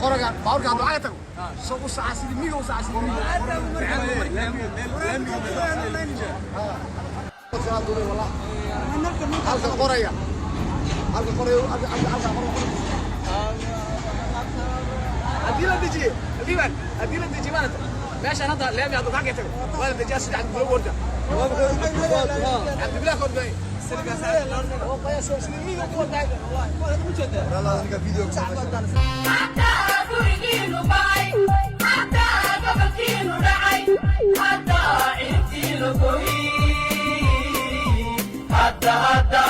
Qoraga baaburka hadduu caga tago, soo u saca sidii miga, u saca sidii miga. Halka qoraya, halka qoraya, halka qoraya. Haddii la dejiye Liban, haddii la dejiye maarata meeshaan hadda laami hadduu kaga tago, waa la dejiyaa. Saddex gulo warda Cabdibilah kordhay sidii miga ku wardaa. Xataa gurigiinu ba'ay, xataa gobolkiinu dhacay, xataa ciribtiinu goy. Hadda hadda.